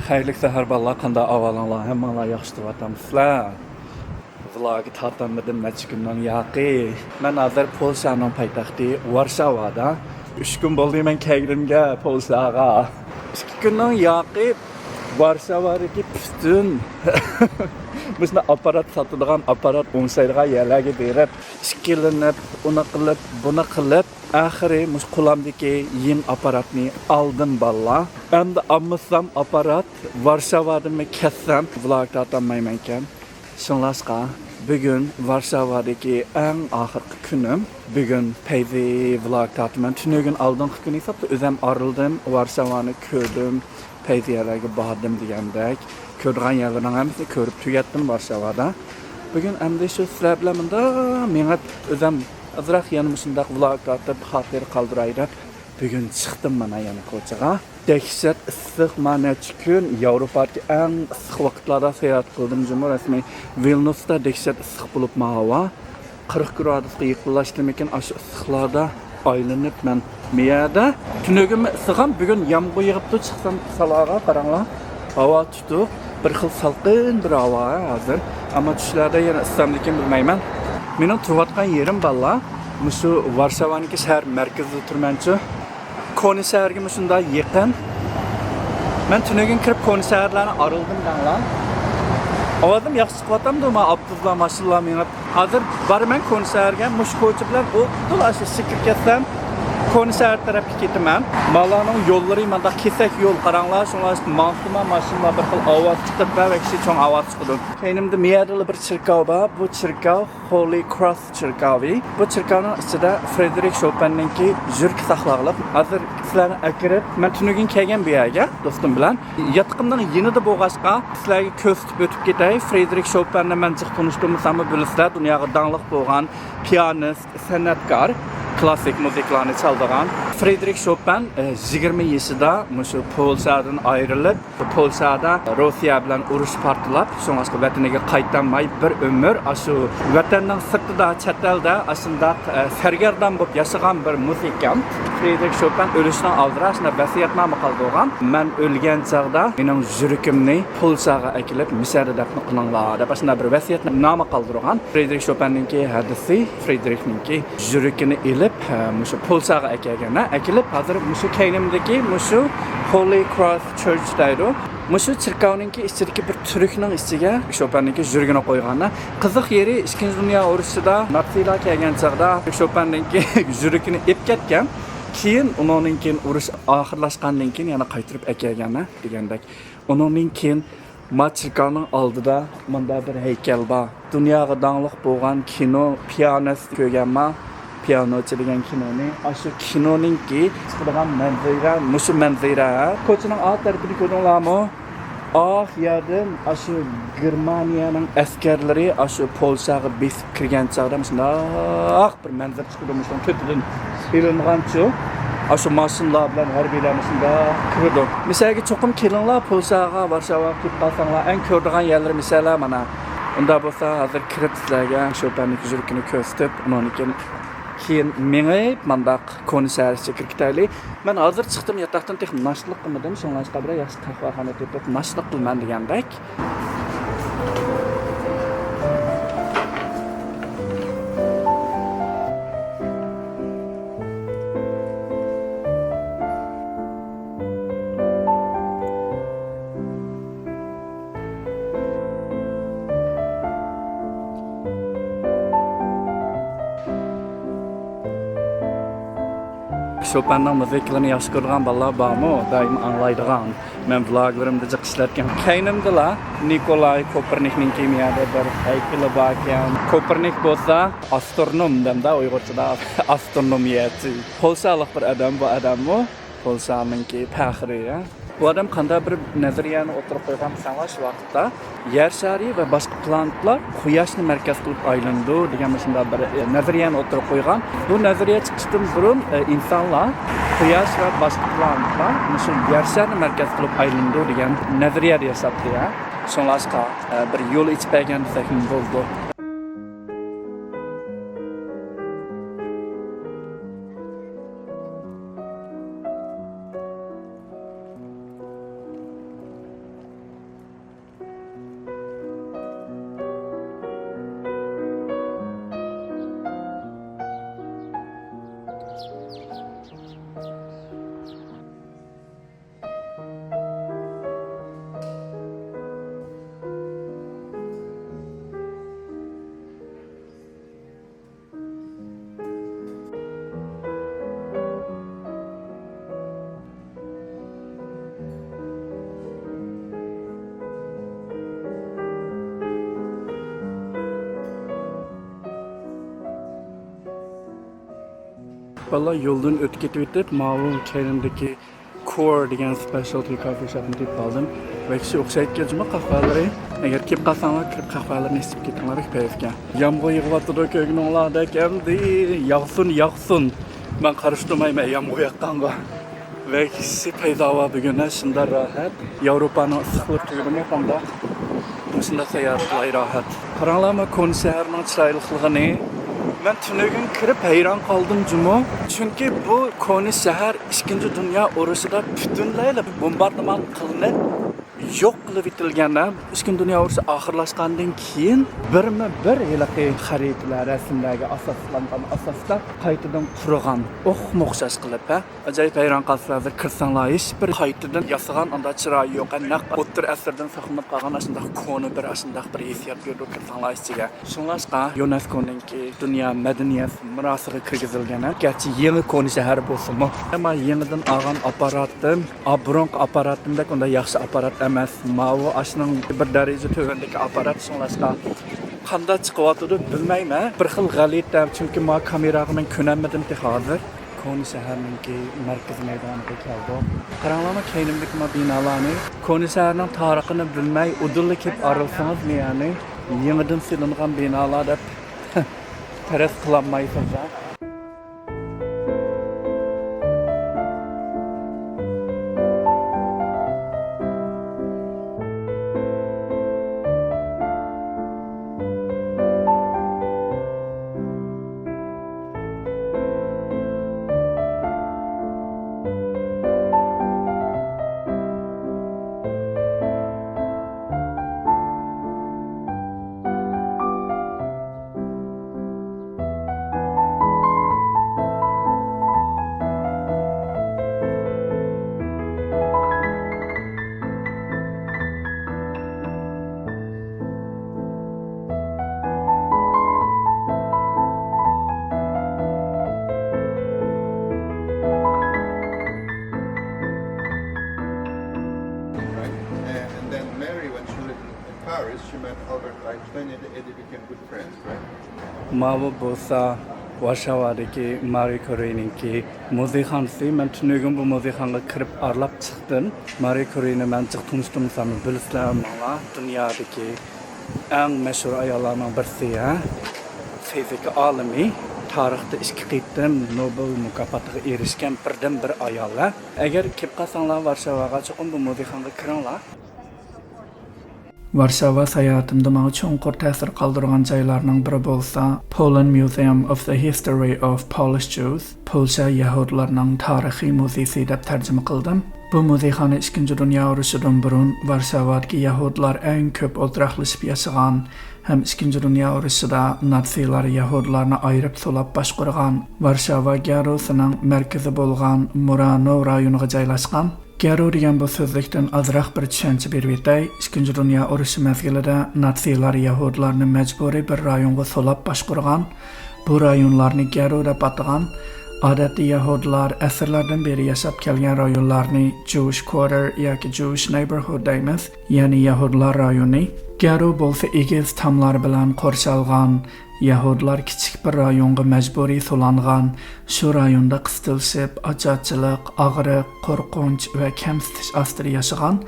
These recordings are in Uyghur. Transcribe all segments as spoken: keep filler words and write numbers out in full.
خەيرلىك سەھەر بالىلار، قانداق ئەھۋالىڭلار؟ ھەممىڭلار ياخشى تۇرۇۋاتامسىلەر؟ ۋىلوگ تارتالمىدىم نەچچە كۈننىڭ ياقى. مەن ھازىر پولشانىڭ پايتەختى ۋارشاۋادا. ئۈچ كۈن بولدى مەن كەلگىنىمگە پولشاغا. ئىككى كۈننىڭ ياقى ۋارشاۋادىكى پۈتۈن مۇشۇنداق ئاپپارات ساتىدىغان، ئاپپارات ئوڭشايدىغان يەرلەرگە بېرىپ، ئىككىلىنىپ، ئۇنى قىلىپ، بۇنى قىلىپ، ئاخىرى مۇشۇ قولامدىكى يېڭى ئاپپاراتنى ئالدىم بالىلار. ئەمدى ئالمىسام ئاپپارات، ۋارشاۋادىنمۇ كەتسەم ۋىلوگ تارتالمايمەنكەن. شۇڭلاشقا بۈگۈن ۋارشاۋادىكى ئەڭ ئاخىرقى كۈنۈم. بۈگۈن پەيزى ۋىلوگ تارتىمەن. تۈنۈگۈن ئالدىنقى كۈن ھېسابتا ئۆزۈم ئارىلدىم، ۋارشاۋانى كۆردۈم، پەيزى يەرلەرگە باردىم دېگەندەك. كۆرىدىغان يەرلەرنىڭ ھەممىسىنى كۆرۈپ تۈگەتتىم ۋارشاۋادا. بۈگۈن ئەمدى شۇ سىلەر بىلەن مۇنداق مېڭىپ، ئۆزۈم ئازراق يەنە مۇشۇنداق ۋىلوگ تارتىپ، خاتىرە قالدۇراي دەپ، بۈگۈن چىقتىم مانا يەنە كوچىغا. دەھشەت ئىسسىق، مانا نەچچە كۈن ياۋروپادىكى ئەڭ ئىسسىق ۋاقىتلاردا ساياھەت قىلدىم جۇمۇ. رەسمىي ۋىلنۇستا دەھشەت ئىسسىق بولۇپ ماۋۇ. قىرىق گرادۇسقا يېقىنلاشتىمىكىن، ئاشۇ ئىسسىقلاردا ئايلىنىپ مەن مۇ يەردە. تۈنۈگۈنمۇ ئىسسىغان، بۈگۈن يامغۇر يېغىپتۇ، چىقسام سالاغا قاراڭلار. ھاۋا تۇتۇق، بىر خىل سالقىن بىر ھاۋا ھازىر. ئەمما چۈشلەردە يەنە ئىسسامدىكىن بىلمەيمەن. مېنىڭ تۇرۇۋاتقان يېرىم بالىلار مۇشۇ ۋارشاۋانىڭكى شەھەر مەركىزىدە تۇرمەنچۇ. كونا شەھەرگە مۇشۇنداق يېقىن. مەن تۈنۈگۈن كىرىپ كونا شەھەرلەرنى ئارىلىدىم دەڭلار. ئاۋازىم ياخشى چىقىۋاتامدۇ؟ ما ئاپتوبۇسلار، ماشىنىلار مېڭىپ. ھازىر بارىمەن كونا شەھەرگە، مۇشۇ كوچا بىلەن ئۇدۇل ئاشۇ ئىچىگە كىرىپ كەتسەم، كونا شەھەر تەرەپكە كېتىمەن. مالارنىڭ يوللىرى مانداق كېسەك يول، قاراڭلار، شۇڭلاشقا ماڭسىما ماشىنىلار بىر خىل ئاۋاز چىقىرىپ، بەك چوڭ ئاۋاز چىقىدۇ. كەينىمدە مۇ يەردىلا بىر چېركاۋ بار. بۇ چېركاۋ Holy Cross چېركاۋى. بۇ چېركاۋنىڭ ئىچىدە فرېدېرىك شوپېننىڭكى يۈرىكى ساقلانلىق. ھازىر سىلەرنى ئەكىرىپ، مەن تۈنۈگۈن كەلگەن بۇ يەرگە دوستۇم بىلەن. ياتىقىمنىڭ يېنىدا بولغاچقا، سىلەرگە كۆرسىتىپ ئۆتۈپ كەتەي. فرېدېرىك شوپېننى مەن جىق تونۇشتۇرمىساممۇ بىلىسىلەر، دۇنياغا داڭلىق بولغان پىيانىست، سەنئەتكار، كلاسسىك مۇزىكىلارنى چالىدىغان. فرېدېرىك شوپېن، ئە، يىگىرمە يېشىدا مۇشۇ پولشادىن ئايرىلىپ، پولشادا روسىيە بىلەن ئۇرۇش پارتلاپ، شۇڭلاشقا ۋەتىنىگە قايتالماي، بىر ئۆمۈر ئاشۇ ۋەتەننىڭ سىرتىدا، چەت ئەلدە ئاشۇنداق، ئە، سەرگەردان بولۇپ ياشىغان بىر مۇزىكانت. فرېدېرىك شوپېن ئۆلۈشنىڭ ئالدىدا شۇنداق ۋەسىيەتنامە قالدۇرغان. مەن ئۆلگەن چاغدا مېنىڭ يۈرىكىمنى پولشاغا ئەكېلىپ، مۇشۇ يەردە دەپنە قىلىڭلار، دەپ ئاشۇنداق بىر ۋەسىيەتنامە قالدۇرغان. فرېدېرىك شوپېننىڭكى ھەدىسى، فرېدېرىكنىڭكى يۈرىكىنى ئېلىپ، ھە، مۇشۇ پولشاغا ئەكەلگەن. ھە، ئەكېلىپ، ھازىر مۇشۇ كەينىمدىكى مۇشۇ Holy Cross Church دەيدۇ. مۇشۇ چېركاۋنىڭكى ئىچىدىكى بىر تۈركنىڭ ئىچىگە شوپېننىڭكى يۈرىكىنى قويغان. قىزىق يېرى، ئىككىنچى دۇنيا ئۇرۇشىدا ناتسىلار كەلگەن چاغدا شوپېننىڭكى يۈرىكىنى ئېلىپ كەتكەن. كېيىن، ئۇنىڭدىن كېيىن، ئۇرۇش ئاخىرلاشقاندىن كېيىن يەنە قايتۇرۇپ ئەكەلگەن، ھە، دېگەندەك. ئۇنىڭدىن كېيىن ما چېركاۋنىڭ ئالدىدا مۇنداق بىر ھەيكەل بار. دۇنياغا داڭلىق بولغان كىنو پىيانىست كۆرگەنما؟ پىيانوچى دېگەن كىنونى. ئاشۇ كىنونىڭكى چىقىدىغان مەنزىرە، مۇشۇ مەنزىرە. كوچىنىڭ ئارقا تەرىپىنى كۆردۈڭلارمۇ؟ ئاق يەردىن ئاشۇ گېرمانىيەنىڭ ئەسكەرلىرى ئاشۇ پولشاغا بېسىپ كىرگەن چاغدا مۇشۇنداق بىر مەنزىرە چىقىدۇ، مۇشۇنىڭ تۆتىدىن ئېلىنغانچۇ. ئاشۇ ماشىنىلار بىلەن ھەربىيلەر مۇشۇنداق كىرىدۇ. مۇشۇ يەرگە چوقۇم كېلىڭلار، پولشاغا، ۋارشاۋاغا كېلىپ قالساڭلار، ئەڭ كۆرىدىغان يەرلىرى مۇشۇلار مانا. ئۇنداق بولسا، ھازىر كىرىپ سىلەرگە شوپېننىڭكى يۈرىكىنى كۆرسىتىپ، ئۇنىڭدىن كېيىن، كېيىن مېڭىپ مانداق كونا شەھەر ئىچىگە كىرىپ كېتەيلى. مەن ھازىر چىقتىم ياتاقتىن، تېخى ناشتىلىق قىلمىدىم، شۇڭلاشقا بىرەر ياخشى قەھۋەخانا تېپىپ ناشتىلىق قىلىمەن دېگەندەك. شوپاننىڭ مۇزىكىلىرىنى ياخشى كۆرىدىغان بالىلار بارمۇ؟ دائىم ئاڭلايدىغان. مەن ۋلوگلىرىمدا جىق ئىشلەتكەن. كەينىمدىلا نىكولاي كوپېرنىكنىڭكى مۇ يەردە بىر ھەيكىلى باركەن. كوپېرنىك بولسا ئاسترونوم دەمدا ئۇيغۇرچىدا ئاسترونومىيەچى. پولشالىق بىر ئادەم بۇ ئادەممۇ. پولشانىڭكى پەخرى، ھە؟ بۇ ئادەم قانداق بىر نەزەرىيەنى ئوتتۇرىغا قويغان دېسەڭلار، شۇ ۋاقىتتا يەر شارى ۋە باشقا پلانېتىلار قۇياشنى مەركەز قىلىپ ئايلىنىدۇ دېگەن مۇشۇنداق بىر، ئە، نەزەرىيەنى ئوتتۇرىغا قويغان. بۇ نەزەرىيە چىقىشتىن بۇرۇن، ئە، ئىنسانلار قۇياش ۋە باشقا پلانېتىلار مۇشۇ يەر شارىنى مەركەز قىلىپ ئايلىنىدۇ دېگەن نەزەرىيەدە ياشاپتۇ، ھە؟ شۇڭلاشقا، ئە، بىر يول ئېچىپ بەرگەن دېسەكمۇ بولىدۇ. بالىلار، يولدىن ئۆتۈپ كېتىۋېتىپ، ماۋۇ كەينىمدىكى كور دېگەن سپېشالتى كافې شاپنى تېپىپ ئالدىم. ۋەھشىي ئوخشايدىكەن جۇمۇ قەھۋەلىرى. ئەگەر كېلىپ قالساڭلار، كىرىپ قەھۋەلىرىنى ئىچىپ كېتىڭلار، بەك پەيزكەن. يامغۇر يېغىۋاتىدۇ كۆرگىنىڭلاردەك، ئەمدى ياغسۇن، ياغسۇن. مەن قارشى تۇرمايمەن يامغۇر ياغقانغا. ۋەھشىي پەيزاۋا بۈگۈن، ھە، شۇنداق راھەت. ياۋروپانىڭ ئىسسىقلىرى تۈگىدىمۇ قانداق؟ مۇشۇنداق ساياھەت قىلاي راھەت. قاراڭلارما كونا شەھەرنىڭ چىرايلىقلىقىنى. مەن تۈنۈگۈن كىرىپ ھەيران قالدىم جۇمۇ. چۈنكى بۇ كونا شەھەر ئىككىنچى دۇنيا ئۇرۇشىدا پۈتۈنلەيلا بومباردىمان قىلىنىپ يوق قىلىۋېتىلگەن. ئىككىنچى دۇنيا ئۇرۇشى ئاخىرلاشقاندىن كېيىن بىرمۇ بىر ھېلىقى خەرىتىلەر، رەسىملەرگە ئاساسلانغان ئاساستا قايتىدىن قۇرغان. ئوخمۇ ئوخشاش قىلىپ، ھە؟ ئاجايىپ ھەيران قالىسىلەر، ھازىر كىرسەڭلار ھېچبىر قايتىدىن ياسىغان ئانداق چىرايى يوق، نەق ئوتتۇرا ئەسىردىن ساقلىنىپ قالغان ئاشۇنداق كونا بىر ئاشۇنداق بىر ھېسسىيات بېرىدۇ كىرسەڭلار ئىچىگە. شۇڭلاشقا يۇنېسكونىڭكى دۇنيا مەدەنىيەت مىراسىغا كىرگۈزۈلگەن، گەرچە يېڭى كونا شەھەر بولسىمۇ، ئەمما يېڭىدىن ئالغان ئاپپاراتتىن، ئا، بۇرۇنقى ئاپپاراتتىمدەك ئۇنداق ياخشى ئاپپارات ئەمەس. ماۋۇ ئاشۇنىڭ بىر دەرىجە تۆۋەندىكى ئاپپارات، شۇڭلاشقا قانداق چىقىۋاتىدۇ بىلمەيمەن. بىر خىل غەلىتە، چۈنكى ما كامېراغا مەن كۆنەلمىدىم تېخى ھازىر. كونا شەھەرنىڭكى مەركىزىي مەيدانىغا كەلدۇق. قاراڭلارما كەينىمدىكى ما بىنالارنى. كونا شەھەرنىڭ تارىخىنى بىلمەي ئۇدۇللا كېلىپ ئارىلىسىڭىزمۇ، يەنى يېڭىدىن سېلىنغان بىنالار دەپ پەرەز قىلالمايسىز ھە. Right? And, and then Mary, when she lived in Paris, she met Albert Einstein and they became good friends, right? ماۋۇ بولسا ۋارشاۋادىكى مارى كورىنىڭكى مۇزېيخانىسى. مەن تۈنۈگۈن بۇ مۇزېيخانىغا كىرىپ ئارىلاپ چىقتىم. مارى كورىنى مەن جىق تونۇشتۇرمىسام بىلىسىلەر، ماڭا دۇنيادىكى ئەڭ مەشھۇر ئاياللارنىڭ بىرسى، ھە؟ فىزىكا ئالىمى، تارىختا ئىككى قېتىم نوبېل مۇكاپاتىغا ئېرىشكەن بىردىنبىر ئايال، ھە؟ ئەگەر كېلىپ قالساڭلار ۋارشاۋاغا، چوقۇم بۇ مۇزېيخانىغا كىرىڭلار. ۋارشاۋا ساياھىتىمدە ماڭا چوڭقۇر تەسىر قالدۇرغان جايلارنىڭ بىرى بولسا، Poland Museum of the History of Polish Jews، پولشا يەھۇدىيلارنىڭ تارىخىي مۇزېيى دەپ تەرجىمە قىلدىم. بۇ مۇزېيخانا ئىككىنچى دۇنيا ئۇرۇشىدىن بۇرۇن ۋارشاۋادىكى يەھۇدىيلار ئەڭ كۆپ ئولتۇراقلىشىپ ياشىغان ھەم ئىككىنچى دۇنيا ئۇرۇشىدا ناتسىيلار يەھۇدىيلارنى ئايرىپ سولاپ باشقۇرغان ۋارشاۋا گەروسىنىڭ مەركىزى بولغان مۇرانوۋ رايونىغا جايلاشقان. گەرو دېگەن بۇ سۆزلۈكتىن ئازراق بىر چۈشەنچە بېرىۋېتەي. ئىككىنچى دۇنيا ئۇرۇشى مەزگىلىدە ناتسىيلار يەھۇدىيلارنى مەجبۇرىي بىر رايونغا سولاپ باشقۇرغان. بۇ رايونلارنى گەرو دەپ ئاتىغان. ئادەتتە يەھۇدىيلار ئەسىرلەردىن بېرى ياشاپ كەلگەن رايونلارنى Jewish Quarter ياكى Jewish Neighborhood دەيمىز، يەنى يەھۇدىيلار رايونى. گەرو بولسا ئېگىز تاملار بىلەن قورشالغان، يەھۇدىيلار كىچىك بىر رايونغا مەجبۇرىي سولانغان، شۇ رايوندا قىستىلىشىپ، ئاچارچىلىق، ئاغرىق، قورقۇنچ ۋە كەمسىتىش ئاستىدا ياشىغان.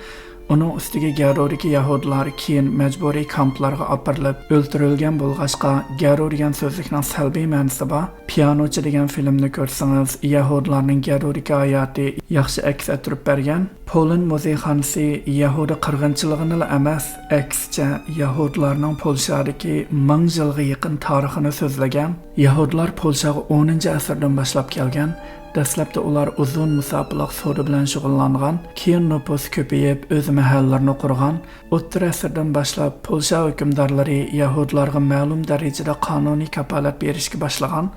ئۇنىڭ ئۈستىگە گەرودىكى يەھۇدىيلار كېيىن مەجبۇرىي كامپلارغا ئاپىرىلىپ ئۆلتۈرۈلگەن بولغاچقا، گەرو دېگەن سۆزلۈكنىڭ سەلبىي مەنىسى بار. پىيانوچى دېگەن فىلىمنى كۆرسىڭىز، يەھۇدىيلارنىڭ گەرودىكى ھاياتى ياخشى ئەكس ئەتتۈرۈپ بەرگەن. پولىن مۇزېيخانىسى يەھۇدىي قىرغىنچىلىقىنىلا ئەمەس، ئەكسىچە، يەھۇدىيلارنىڭ پولشادىكى مىڭ يىلغا يېقىن تارىخىنى سۆزلىگەن. يەھۇدىيلار پولشاغا ئونىنچى ئەسىردىن باشلاپ كەلگەن. دەسلەپتە ئۇلار ئۇزۇن مۇساپىلىق سودا بىلەن شۇغۇللانغان، كېيىن نوپۇس كۆپىيىپ، ئۆز مەھەللىلىرىنى قۇرغان. ئوتتۇرا ئەسىردىن باشلاپ پولشا ھۆكۈمدارلىرى يەھۇدىيلارغا مەلۇم دەرىجىدە قانۇنىي كاپالەت بېرىشكە باشلىغان.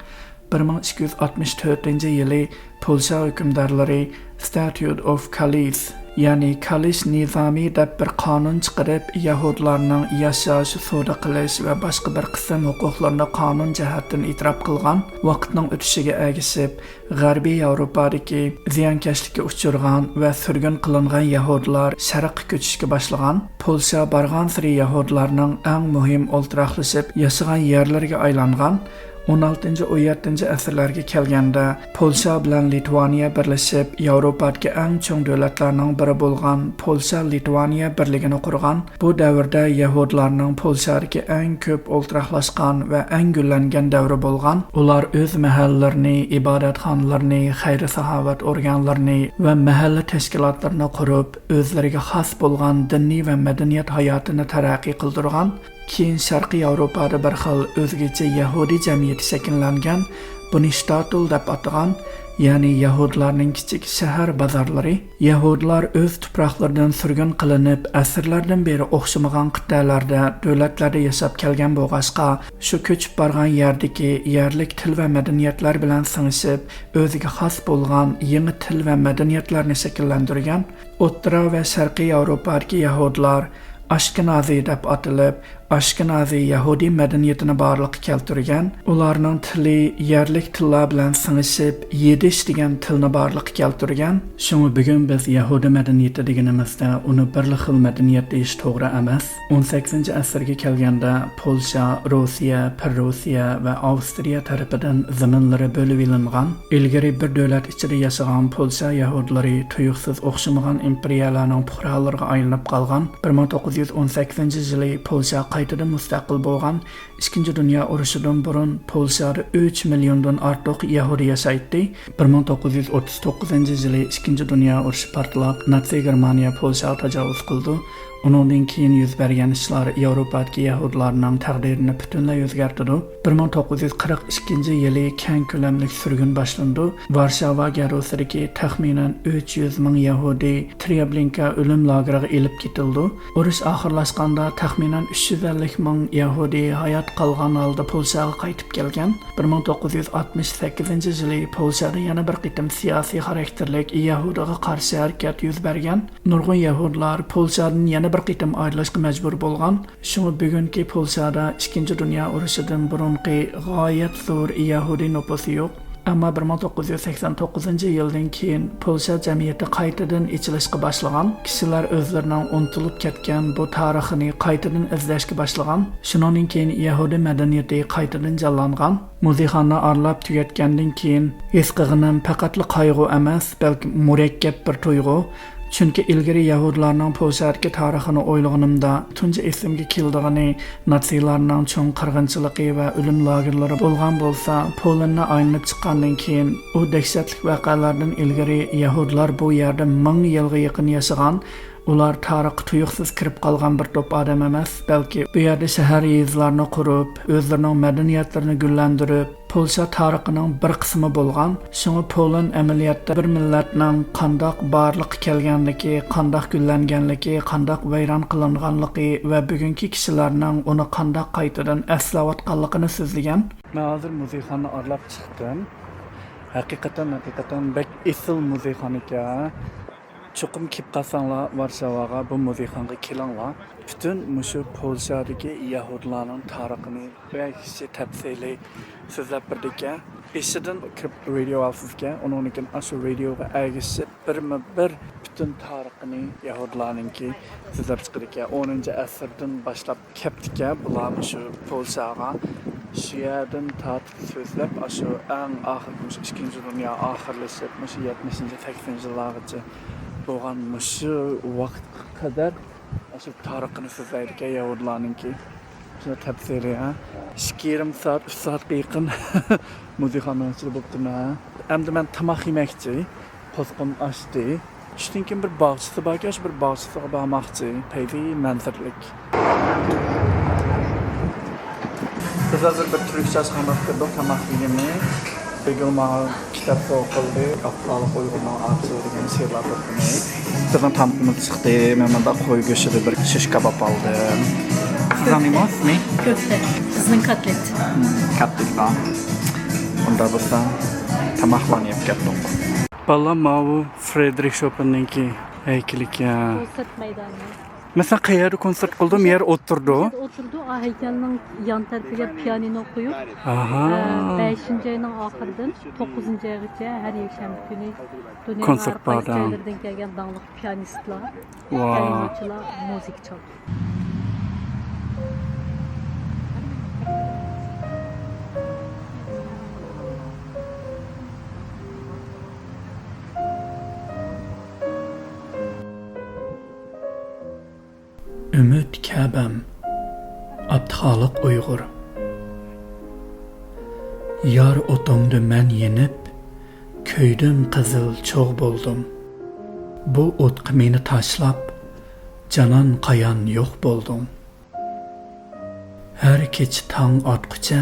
بىر مىڭ ئىككى يۈز ئاتمىش تۆتىنچى يىلى پولشا ھۆكۈمدارلىرى Statute of Kalisz، يەنى كالىش نىزامى دەپ بىر قانۇن چىقىرىپ، يەھۇدىيلارنىڭ ياشاش، سودا قىلىش ۋە باشقا بىر قىسىم ھوقۇقلىرىنى قانۇن جەھەتتىن ئېتىراپ قىلغان. ۋاقىتنىڭ ئۆتۈشىگە ئەگىشىپ، غەربىي ياۋروپادىكى زىيانكەشلىككە ئۇچرىغان ۋە سۈرگۈن قىلىنغان يەھۇدىيلار شەرققە كۆچۈشكە باشلىغان. پولشا بارغانسېرى يەھۇدىيلارنىڭ ئەڭ مۇھىم ئولتۇراقلىشىپ ياشىغان يەرلىرىگە ئايلانغان. ئون ئالتىنچى، ئون يەتتىنچى ئەسىرلەرگە كەلگەندە، پولشا بىلەن لىتۋانىيە بىرلىشىپ، ياۋروپادىكى ئەڭ چوڭ دۆلەتلەرنىڭ بىرى بولغان پولشا-لىتۋانىيە بىرلىكىنى قۇرغان. بۇ دەۋردە يەھۇدىيلارنىڭ پولشادىكى ئەڭ كۆپ ئولتۇراقلاشقان ۋە ئەڭ گۈللەنگەن دەۋرى بولغان. ئۇلار ئۆز مەھەللىلىرىنى، ئىبادەتخانىلىرىنى، خەير-ساخاۋەت ئورگانلىرىنى ۋە مەھەللە تەشكىلاتلىرىنى قۇرۇپ، ئۆزلىرىگە خاس بولغان دىنىي ۋە مەدەنىيەت ھاياتىنى تەرەققىي قىلدۇرغان. كېيىن شەرقىي ياۋروپادا بىر خىل ئۆزگىچە يەھۇدىي جەمئىيىتى شەكىللەنگەن، بۇنى شتاتۇل دەپ ئاتىغان، يەنى يەھۇدىيلارنىڭ كىچىك شەھەر بازارلىرى. يەھۇدىيلار ئۆز تۇپراقلىرىدىن سۈرگۈن قىلىنىپ، ئەسىرلەردىن بېرى ئوخشىمىغان قىتئەلەردە، دۆلەتلەردە ياشاپ كەلگەن بولغاچقا، شۇ كۆچۈپ بارغان يەردىكى يەرلىك تىل ۋە مەدەنىيەتلەر بىلەن سىڭىشىپ، ئۆزىگە خاس بولغان يېڭى تىل ۋە مەدەنىيەتلەرنى شەكىللەندۈرگەن. ئوتتۇرا ۋە شەرقىي ياۋروپادىكى يەھۇدىيلار ئاشكېنازى دەپ ئاتىلىپ، ئاشكېنازى يەھۇدىي مەدەنىيىتىنى بارلىققا كەلتۈرگەن. ئۇلارنىڭ تىلى يەرلىك تىللار بىلەن سىڭىشىپ، يىدىش دېگەن تىلنى بارلىققا كەلتۈرگەن. شۇڭا بۈگۈن بىز يەھۇدىي مەدەنىيىتى دېگىنىمىزدە ئۇنى بىرلا خىل مەدەنىيەت دېيىش توغرا ئەمەس. ئون سەككىزىنچى ئەسىرگە كەلگەندە پولشا، روسىيە، پىرروسىيە ۋە ئاۋسترىيە تەرىپىدىن زېمىنلىرى بۆلۈۋېلىنغان. ئىلگىرى بىر دۆلەت ئىچىدە ياشىغان پولشا يەھۇدىيلىرى تۇيۇقسىز ئوخشىمىغان ئىمپېرىيەلەرنىڭ پۇقرالىرىغا ئايلىنىپ قالغان. بىر مىڭ توققۇز يۈز ئون سەككىزىنچى يىلى پولشا قايتىدىن مۇستەقىل بولغان. ئىككىنچى دۇنيا ئۇرۇشىدىن بۇرۇن پولشادا ئۈچ مىليوندىن ئارتۇق يەھۇدىي ياشايتتى. بىر مىڭ توققۇز يۈز ئوتتۇز توققۇزىنچى يىلى ئىككىنچى دۇنيا ئۇرۇشى پارتلاپ، ناتسىي گېرمانىيە پولشاغا تاجاۋۇز قىلىدۇ. ئۇنىڭدىن كېيىن يۈز بەرگەن ئىشلار ياۋروپادىكى يەھۇدىيلارنىڭ تەقدىرىنى پۈتۈنلەي ئۆزگەرتىدۇ. بىر مىڭ توققۇز يۈز قىرىق ئىككىنچى يىلى كەڭ كۆلەملىك سۈرگۈن باشلىنىدۇ. ۋارشاۋا گەرروسىدىكى تەخمىنەن ئۈچ يۈز مىڭ يەھۇدىي ترېبلىنكا ئۆلۈم لاگېرىغا ئېلىپ كېتىلىدۇ. ئۇرۇش ئاخىرلاشقاندا تەخمىنەن ئۈچ يۈز ئەللىك مىڭ يەھۇدىي ھايات قالغان ھالدا پولشاغا قايتىپ كەلگەن. بىر مىڭ توققۇز يۈز ئاتمىش سەككىزىنچى يىلى پولشادا يەنە بىر قېتىم سىياسىي خاراكتېرلىك يەھۇدىيغا قارشى ھەرىكەت يۈز بەرگەن. نۇرغۇن يەھۇدىيلار پولشادىن يەنە بىر قېتىم ئايرىلىشقا مەجبۇر بولغان. شۇڭا بۈگۈنكى پولشادا ئىككىنچى دۇنيا ئۇرۇشىدىن بۇرۇنقى غايەت زور يەھۇدىي نوپۇسى يوق. ئەمما بىر مىڭ توققۇز يۈز سەكسەن توققۇزىنچى يىلدىن كېيىن پولشا جەمئىيىتى قايتىدىن ئېچىلىشقا باشلىغان. كىشىلەر ئۆزلىرىنىڭ ئۇنتۇلۇپ كەتكەن بۇ تارىخىنى قايتىدىن ئىزدەشكە باشلىغان. شۇنىڭدىن كېيىن يەھۇدىي مەدەنىيىتى قايتىدىن جانلانغان. مۇزېيخانىنى ئارىلاپ تۈگەتكەندىن كېيىن ھېس قىلغىنىم پەقەتلا قايغۇ ئەمەس، بەلكى مۇرەككەپ بىر تۇيغۇ. چۈنكى ئىلگىرى يەھۇدىيلارنىڭ پولشادىكى تارىخىنى ئويلىغىنىمدا، تۇنجى ئېسىمگە كېلىدىغىنى ناتسىيلارنىڭ چوڭ قىرغىنچىلىقى ۋە ئۆلۈم لاگېرلىرى بولغان بولسا، پولىننى ئايلىنىپ چىققاندىن كېيىن، ئۇ دەھشەتلىك ۋەقەلەردىن ئىلگىرى يەھۇدىيلار بۇ يەردە مىڭ يىلغا يېقىن ياشىغان، ئۇلار تارىخقا تۇيۇقسىز كىرىپ قالغان بىر توپ ئادەم ئەمەس، بەلكى بۇ يەردە شەھەر، يېزىلارنى قۇرۇپ، ئۆزلىرىنىڭ مەدەنىيەتلىرىنى گۈللەندۈرۈپ، پولشا تارىخىنىڭ بىر قىسمى بولغان. شۇڭا پولىن ئەمەلىيەتتە بىر مىللەتنىڭ قانداق بارلىققا كەلگەنلىكى، قانداق گۈللەنگەنلىكى، قانداق ۋەيران قىلىنغانلىقى ۋە بۈگۈنكى كىشىلەرنىڭ ئۇنى قانداق قايتىدىن ئەسلەۋاتقانلىقىنى سۆزلىگەن. مەن ھازىر مۇزېيخانىنى ئارىلاپ چىقتىم. ھەقىقەتەن، ھەقىقەتەن بەك ئېسىل مۇزېيخان ئىكەن. چوقۇم كېلىپ قالساڭلار، ۋارشاۋاغا بۇ مۇزېيخانغا كېلىڭلار. پۈتۈن مۇشۇ پولشادىكى يەھۇدىيلارنىڭ تارىخىنى بەك تەپسىلىي سۆزلەپ بېرىدىكەن. بېشىدىن كىرىپ ۋىدېئو ئالىسىزكەن، ئۇنىڭدىن كېيىن ئاشۇ ۋىدېئوغا ئەگىشىپ بىرمۇ بىر پۈتۈن تارىخىنى يەھۇدىيلارنىڭكى سۆزلەپ چىقىدىكەن. ئونىنچى ئەسىردىن باشلاپ كەپتىكەن بۇلار مۇشۇ پولشاغا. شۇ يەردىن تارتىپ سۆزلەپ، ئاشۇ ئەڭ ئاخىرقى، مۇشۇ ئىككىنچى دۇنيا ئاخىرلىشىپ، مۇشۇ يەتمىشىنچى، سەكسىنىنچى يىللارغىچە بولغان مۇشۇ ۋاقىتقا قەدەر ئاشۇ تارىخىنى سۆزلەيدىكەن يەھۇدىيلارنىڭكى. شۇنداق تەپسىلىي، ھە؟ ئىككى يېرىم سائەت، ئۈچ سائەتكە يېقىن مۇزېيخانىنىڭ ئىچىدە بولۇپتىمەن، ھە؟ ئەمدى مەن تاماق يېمەكچى. قورسىقىم ئاچتى. چۈشتىن كېيىن بىر باغچىسى باركەن، شۇ بىر باغچىسىغا بارماقچى. پەيزى مەنزىرىلىك. بىز ھازىر بىر تۈركچە ئاشخانىغا كىردۇق، تاماق يېگىلى. بىگۈل ماڭا كىتاب سوۋغا قىلدى. ئاپتالىق ئۇيغۇرنىڭ ئاچىسى دېگەن شېئىرلار توپلىمى. بىزنىڭ تامىقىمىز چىقتى. مەن مۇنداق قوي گۆشىدە بىر شىش كاباب ئالدىم. سىزنىڭ نېمە ئىسمى؟ كۆفتە. بىزنىڭ كاتلېت. كاتلېت، ھا. ئۇنداق بولسا تاماقلارنى يەپ كەتتۇق. بالام، ماۋۇ فرېدرىك شوپېننىڭكى ھەيكىلىكەن. كونسېرت مەيدانى. مەسىلەن، قەيەردە كونسېرت قىلدى؟ مۇ يەر ئولتۇردى؟ مۇشۇ يەردە ئولتۇردى. ئا، ھەيكەلنىڭ يان تەرىپىگە پىيانىنو قويۇپ، ئاھا. ئە، بەشىنچى ئاينىڭ ئاخىرىدىن توققۇزىنچى ئايغىچە ھەر يەكشەنبە كۈنى دۇنيانىڭ كونسېرت ھەر قايسى باردا. جايلىرىدىن كەلگەن داڭلىق پىيانىستلار، ۋاو. پىيانىنوچىلار مۇزىكا چالدى. ئۈمىد كەبەم، ئابدۇخالىق ئۇيغۇر. يار ئوتۇڭدا مەن يېنىپ، كۆيدۈم قىزىل چوغ بولدۇم. بۇ ئوتقا مېنى تاشلاپ، جانان قايان يوق بولدۇڭ. ھەر كېچە تاڭ ئاتقۇچە،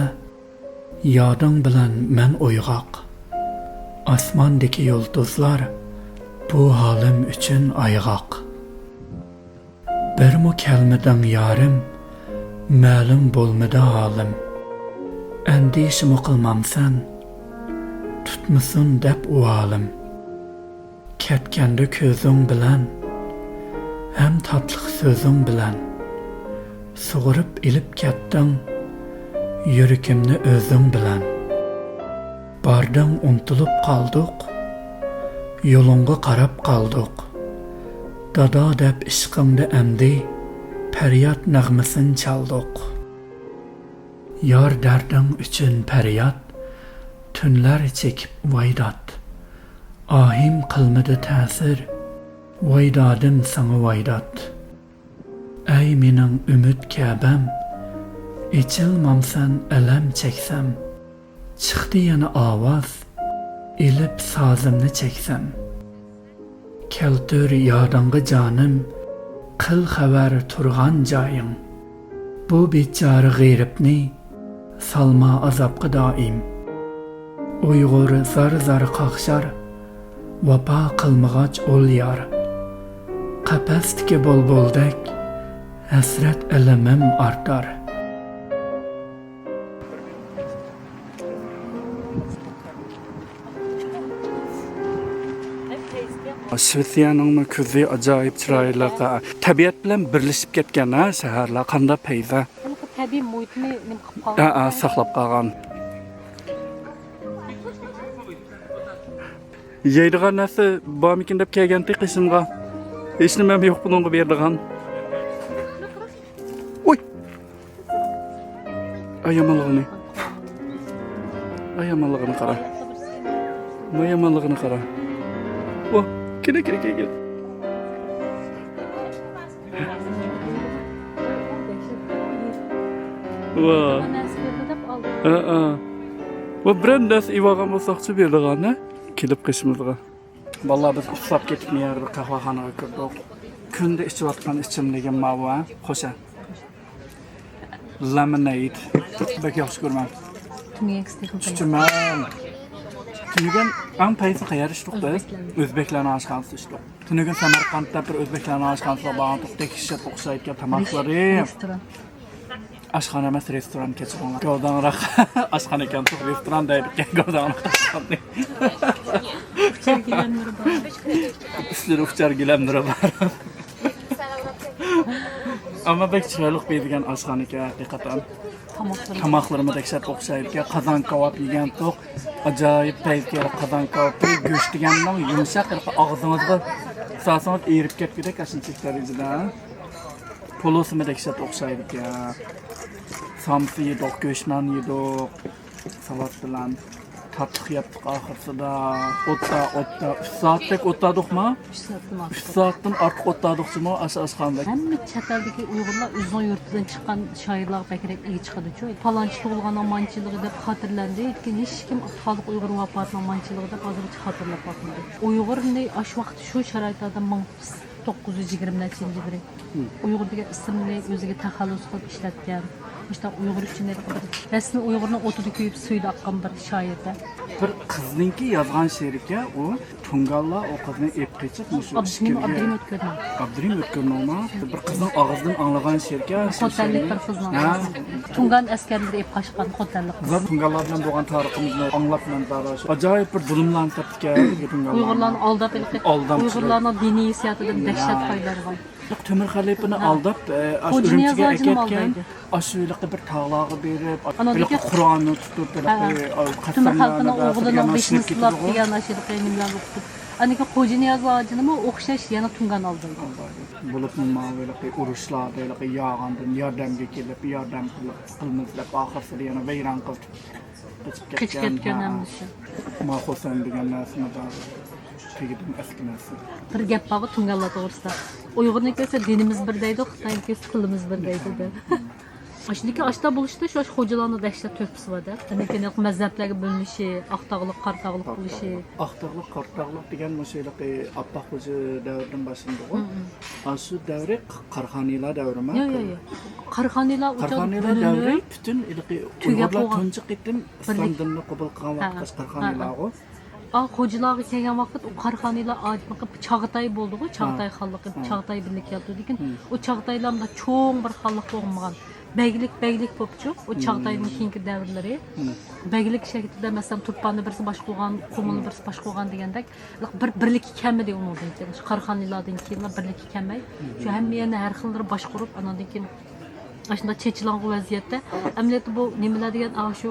يادىڭ بىلەن مەن ئويغاق. ئاسماندىكى يۇلتۇزلار بۇ ھالىم ئۈچۈن ئايغاق. بىرمۇ كەلمىدىڭ يارىم، مەلۇم بولمىدى ھالىم. ئەندىشىمۇ قىلمامسەن، تۇتمىسۇن دەپ ئۇۋالىم. كەتكەندە كۆزۈڭ بىلەن، ھەم تاتلىق سۆزۈڭ بىلەن، سۇغۇرۇپ ئېلىپ كەتتىڭ يۈرىكىمنى ئۆزۈڭ بىلەن. باردىڭ، ئۇنتۇلۇپ قالدۇق، يولۇڭغا قاراپ قالدۇق. دادا دەپ ئىشقىڭدا ئەمدى پەرياد نەغمىسىنى چالدۇق. يار دەردىڭ ئۈچۈن پەرياد، تۈنلەر چېكىپ ۋايدات. ئاھىم قىلمىدى تەسىر، ۋايدادىم ساڭا ۋايدات. ئەي مېنىڭ ئۈمىد كەبەم، ئېچىلمامسەن ئەلەم چەكسەم. چىقتى يەنە ئاۋاز، ئېلىپ سازىمنى چەكسەم. كەلتۈر يادىڭغا جانىم، قىل خەۋەر تۇرغان جايىڭ. بۇ بىچارە غېرىبنى سالما ئازابقا دائىم. ئۇيغۇر زار-زار قاقشار، ۋاپا قىلمىغاچ ئۇل يار. قەپەستىكى بۇلبۇلدەك ھەسرەت ئەلىمىم ئارتار. شىۋېتسىيەنىڭمۇ كۈزى ئاجايىپ چىرايلىق. تەبىئەت بىلەن بىرلىشىپ كەتكەن ھە شەھەرلەر. قانداق پەيزى. ھېلىقى تەبىئىي مۇھىتنى نېمە قىلىپ قالغان؟ ھە، ھە، ساقلاپ قالغان. يەيدىغان نەرسە بارمىكىن دەپ كەلگەنتى قېشىمغا. ھېچنېمەم يوق بۇنىڭغا بېرىدىغان. ئۇي! ئاي يامانلىقىنى. ئاي يامانلىقىنى قارا. ماي يامانلىقىنى قارا. ۋاھ، كېلە، كېلە، كېلە، كېلە. ۋاھ. ھە، ھە. ۋاھ، بىرەر نەرسە ئېۋالغان بولساقچۇ بېرىدىغان، ھە؟ كېلىپ قېشىمىزغا. بالىلار، بىز ئۇسساپ كېتىپ، مۇ يەردە بىر قەھۋەخانىغا كىردۇق. كۈندە ئىچىۋاتقان ئىچىملىكىم ماۋۇ، ھە؟ خوش، ھە؟ لېمونېيد. بەك ياخشى كۆرىمەن. تۈنۈگۈن ئەكسىتى خىل تەييار. ئىچىمەن. تۈنۈگۈن ئەڭ پەيزى قەيەردە ئىچتۇق بىز؟ ئۆزبەكلەرنىڭ. ئۆزبەكلەرنىڭ ئاشخانىسىدا ئىچتۇق. تۈنۈگۈن سەمەرقەنتتە بىر ئۆزبەكلەرنىڭ ئاشخانىسىغا بارغانتۇق، دەھشەت ئوخشايدىكەن تاماقلىرى. رېستوران. ئاشخانا ئەمەس، رېستوران، كەچۈرۈڭلار. گاۋداڭراق ئاشخانا ئىكەن، توغرا، رېستوران دەيدىكەن، گاۋداڭراق ئاشخانا. ئۇچار گىلەملىرى بار. ئۈستىدە ئۇچار گىلەملىرى بار. ئەمما بەك چىرايلىق بېرىدىكەن ئاشخانا ئىكەن، ھەقىقەتەن. تاماقلىرى. تاماقلىرىمۇ دەھشەت ئوخشايدىكەن. قازان كاۋاپ يېگەنتۇق. ئاجايىپ پەيزى قازان كاۋاپى. گۆش دېگەننىڭ يۇمشاق، ئاغزىڭىزغا سالسىڭىز ئېرىپ كەتكۈدەك، ئاشۇنچىلىك دەرىجىدە. پولۇسىمۇ دەھشەت ئوخشايدىكەن. سامسا يېدۇق، گۆشنان يېدۇق. سالات بىلەن تاتلىق يەپتۇق ئاخىرسىدا. ئوتتا، ئوتتا، ئۈچ سائەتتەك ئوتتادۇقما؟ ئۈچ سائەتتىن ئارتۇق. ئۈچ سائەتتىن ئارتۇق ئوتتادۇقچىمۇ ئاشۇ ئاشخانىدا؟ ھەممە چەت ئەلدىكى ئۇيغۇرلار ئۆزىنىڭ يۇرتىدىن چىققان شاھىتلارغا بەكرەك ئىگە چىقىدۇچۇ. پالانچى تۇغۇلغاننىڭ مانچىلىقى دەپ خاتىرىلەندى. لېكىن ھېچكىم خالىق ئۇيغۇر ۋاپاتىنىڭ مانچىلىقى دەپ ھازىرغىچە خاتىرىلاپ باقمىدى. ئۇيغۇرنى ئاشۇ ۋاقىت شۇ شارائىتلاردا مىڭ توققۇز يۈز يىگىرمە نەچچىنچى يىلى. ئۇيغۇر دېگەن ئىسىمنى ئۆزىگە تەخەللۇس قىلىپ ئىشلەتكەن. مۇشۇنداق ئۇيغۇر ئۈچۈن ھېلىقى بىر رەسمىي ئۇيغۇرنىڭ ئوتىدا كۆيۈپ سۈيىدە ئاققان بىر شائىر. بىر قىزنىڭكى يازغان شېئىرىكەن ئۇ. تۇڭگانلار ئۇ قىزنى ئېلىپ قېچىپ، مۇشۇ ئابدۇرېھىم، ئىچكىرىگە ئابدۇرېھىم ئۆتكۈرنىڭ. ئابدۇرېھىم ئۆتكۈرنىڭما؟ بىر قىزنىڭ ئاغزىدىن ئاڭلىغان شېئىرىكەن. خوتەنلىك بىر قىزنىڭ. ھە؟ تۇڭگان ئەسكەرلىرى ئېلىپ قاچقان خوتەنلىك قىز. بىزلار تۇڭگانلار بىلەن بولغان تارىخىمىزنى ئاڭلاپ، مەن بارا شۇ ئاجايىپ بىر زۇلۇملارنى تارتتىكەن تۇڭگانلار. ئۇيغۇرلارنى ئالداپ ھېلىقى، ئالدامچىلىق. ئۇيغۇرلارنىڭ دىنىي ھېسسىياتىدىن دەھشەت ھە. پايدىلانغان. تۆمۈر خەلىپىنى ھە. ئالداپ، ئە، ئاشۇ خوجا ئۈرۈمچىگە نىياز ھاجىنىمۇ ئەكەتكەن. ئالدايدۇ. ئاشۇ ھېلىقى بىر تاغلارغا بېرىپ، ئاندىن ھېلىقى كېيىن قۇرئاننى تۇتۇپ، ھە. ھېلىقى، ئە، تۆمۈر خەلىپىنىڭ ئوغلىنىڭ بېشىنى سىلاپ دېگەن ئاشۇ ھېلىقى نېمىلەرنى ئوقۇتۇپ. ئاندىن كېيىن خوجا نىياز ھاجىنىمۇ ئوخشاش يەنە تۇڭگان ئالدايدۇ. ئالدايدۇ. بولۇپمۇ ماۋۇ ھېلىقى ئۇرۇشلاردا ھېلىقى ياغاندىن ياردەمگە كېلىپ، ياردەم قىلىپ، قىلىمىز دەپ ئاخىرسىدا يەنە ۋەيران قىلىپ قېچىپ قېچىپ كەتكەن. كەتكەن ھە. ھەممىسى. ما خوسەن دېگەن نەرسىمۇ بار. دېگىنىم ئەسكى نەرسە. بىر گەپ بارغۇ تۇڭگانلار توغرىسىدا. ئۇيغۇرنىڭكى بولسا دىنىمىز بىر دەيدۇ، خىتاينىڭكى بولسا تىلىمىز بىر دەيدۇ دەپ. ئاشۇندىكى ئاشتا بولۇشتا شۇ خوجىلارنىڭ دەھشەت تۆھپىسى بار دەپ. ئاندىن كېيىن مەزھەپلەرگە بۆلۈنۈشى، ئاق تاغلىق، قارا تاغلىق بولۇشى. ئاق تاغلىق، قارا تاغلىق دېگەن مۇشۇ ھېلىقى ئاپپاق خوجا دەۋرىدىن باشلىنىدىغۇ. مم، مم. ئاشۇ دەۋرى قاراخانىيلار دەۋرىمۇ؟ ياق، ياق، ياق. قاراخانىيلار ئۇ چاغدا قاراخانىيلار دەۋرى بۆلۈنۈپ پۈتۈن ھېلىقى تۈگەپ ئۇيغۇرلار بولغان. تۇنجى قېتىم ئىسلام بىرلىك. دىنىنى قوبۇل قىلغان ھە، ۋاقىت ھە، ئاشۇ ھە، ھە. قاراخانىيلارغۇ. ئا، خوجىلارغا كەلگەن ۋاقىت ئۇ قاراخانىيلار ئادەتتىكى چاغاتاي بولدىغۇ، ھا. چاغاتاي خانلىقى، ھا. چاغاتاي بىرلىككە كەلدى لېكىن ھىم. ئۇ چاغاتايلار مۇنداق چوڭ بىر خانلىق بولمىغان. بەگلىك، بەگلىك بوپچۇ، ئۇ ھىم. چاغاتاينىڭ كېيىنكى دەۋرلىرى ھىم. بەگلىك شەكلىدە، مەسىلەن، تۇرپاننى بىرسى باشقۇرغان، قۇمۇلنى ھىم. بىرسى باشقۇرغان دېگەندەك، بىر، بىرلىككە كەلمىدى ئۇنىڭدىن كېيىن. شۇ قاراخانىيلاردىن كېيىنلا بىرلىككە كەلمەي، ھىم. شۇ ھەممە يەرنى ھەر خىللىرى باشقۇرۇپ، ئاناندىن كېيىن ئاشۇنداق چېچىلاڭغۇ ۋەزىيەتتە. ئەمەلىيەتتە بۇ نېمىلەر دېگەن، ئاشۇ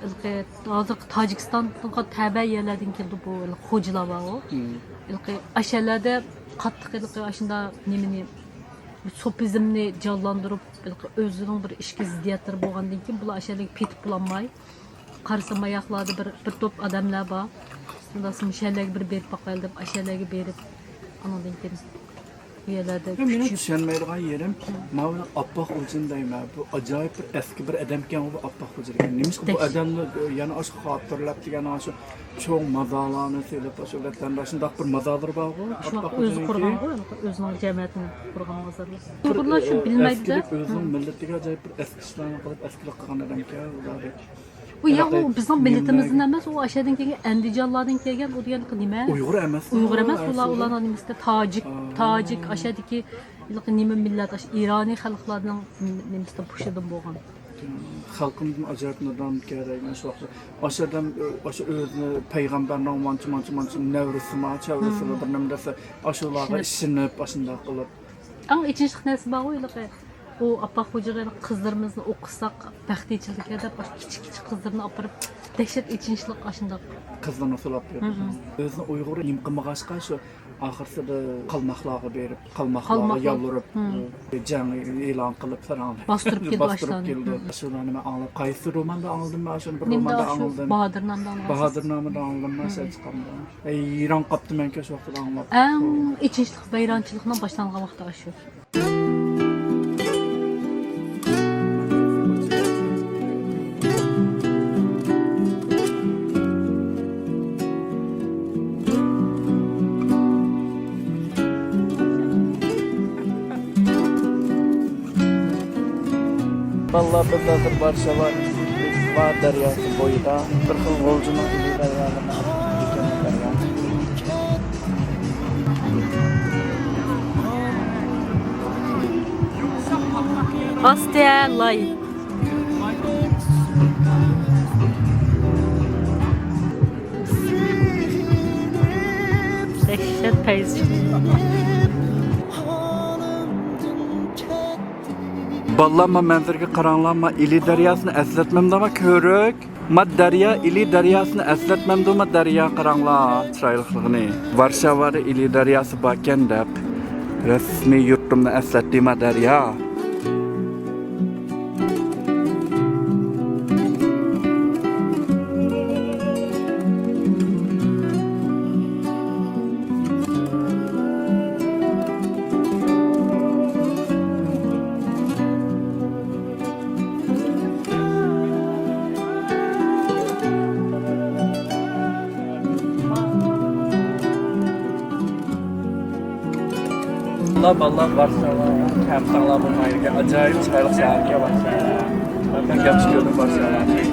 ھېلىقى ھازىرقى تاجىكىستانغا تەۋە يەرلەردىن كېلىدۇ بۇ ھېلىقى خوجىلار بارغۇ. مم. ھېلىقى ئاشۇ يەرلەردە قاتتىق ھېلىقى ئاشۇنداق نېمىنى، سوپىزمنى جانلاندۇرۇپ، ھېلىقى ئۆزىنىڭ بىر ئىچكى زىددىيەتلىرى بولغاندىن كېيىن، بۇلار ئاشۇ يەرلەرگە پېتىپ بولالماي، قارىسام، ئاياقلاردا بىر، بىر توپ ئادەملەر بار. شۇنداق مۇشۇ يەرلەرگە بىر بېرىپ باقايلى دەپ، ئاشۇ يەرلەرگە بېرىپ، ئانىڭدىن كېيىن بۇ يەرلەردە مېنىڭ كۈچىيىپ. چۈشەنمەيدىغان يېرىم، ماۋۇ ئاپپاق خوجىنى دەيمەن، بۇ ئاجايىپ بىر ئەسكى بىر ئادەمكەن بۇ ئاپپاق خوجا دېگەن. نېمىشقا بۇ ئادەمنى يەنە ئاشۇ خاتىرىلەپ دېگەن ئاشۇ چوڭ مازارلارنى سېلىپ، ئاشۇ ۋەتەندە شۇنداق بىر مازارلىرى بارغۇ، شۇ ئاپپاق خوجىنىڭكى. ئۇيغۇرلار شۇ بىلمەيدۇ-دە. ئۆزىنىڭ مىللىتىگە ئاجايىپ بىر ئەسكى ئىشلارنى قىلىپ، ئەسكىلىك قىلغان ئادەمكەن ئۇلار. بۇ يا ئۇ بىزنىڭ مىللىتىمىزدىن ئەمەس، ئۇ ئاشەدىن كەلگەن، ئەندىجانلاردىن كەلگەن، ئۇ دېگەن نېمە؟ ئۇيغۇر ئەمەس. ئۇيغۇر ئەمەس، ئۇلار، ئۇلارنىڭ نېمىسىدە تاجىك، تاجىك، ئاشەدىكى ھېلىقى نېمە مىللەت، ئاشۇ ئىرانىي خەلقلەرنىڭ نېمىسىدە، پۇشىدىن بولغان. خەلقىمدىن ئاجايىپ نادانكەن دەيمەن شۇ ۋاقىتتا. ئاشۇ ئادەم، ئاشۇ ئۆزىنى پەيغەمبەرنىڭ مانچە، مانچە، مانچە نەۋرىسىما، چەۋرىسىما بىر نېمە دېسە، ئاشۇلارغا ئىشىنىپ، ئاشۇنداق قىلىپ. ئەڭ ئېچىنىشلىق نەرسە بارغۇ، ھېلىقى ئۇ ئاپپاق خوجىغا قىزلىرىمىزنى ئوقۇتساق بەختىچىلىك دەپ، ئاشۇ كىچىك كىچىك قىزلىرىنى ئاپىرىپ، دەھشەت ئېچىنىشلىق ئاشۇنداق. قىزلىرنى سولاپ بېرىپ. مم. ئۆزىنى ئۇيغۇر نېمە قىلمىغاچقا، شۇ ئاخىرسىدا قالماقلارغا بېرىپ، قالماقلارغا قالماقلار. يالۋۇرۇپ، مم. جەڭ ئېلان قىلىپ، پاراڭ باستۇرۇپ كېلىدۇ باستۇرۇپ ئاشۇلارنى. كېلىدۇ. مم. ئاشۇلارنى مەن ئاڭلاپ، قايسى روماندا ئاڭلىدىم مەن؟ ئاشۇنى بىر نېمىدە روماندا ئاشۇ؟ ئاڭلىدىم. باھادىرنامىدا ئاڭلىغانسىز؟ باھادىرنامىدا ئاڭلىدىم مەن، مم. سەل چىققاندا. ئەي، يىراڭ قاپتىمەنكەن شۇ ۋاقىتتا ئاڭلاپ. ئەڭ ئېچىنىشلىق ۋەيرانچىلىقنىڭ باشلانغان ۋاقتى ئاشۇ. بالىلار، بىز ھازىر ۋارشاۋا، ۋىسلا دەرياسى بويىدا بىر خىل غۇلجىنىڭ ئىلى دەريالىرىنى ئاتىغان دەريا. ئاستە لاي. دەھشەت پەيز چىقتى. بالىلار، ما مەنزىرىگە قاراڭلار، ما ئىلى دەرياسىنى ئەسلەتمەمدۇ ما كۆۋرۈك؟ ما دەريا، ئىلى دەرياسىنى ئەسلەتمەمدۇ ما دەريا؟ قاراڭلار، چىرايلىقلىقىنى. ۋارشاۋادا ئىلى دەرياسى باركەن دەپ، رەسمىي يۇرتۇمنى ئەسلەتتى ما دەريا. بالىلار، بالىلار، ۋارشاۋا، كەمتەڭلار بولمايدىكەن، ئاجايىپ چىرايلىق شەھەركەن ۋارشاۋا. مەن ياخشى كۆردۈم ۋارشاۋانى.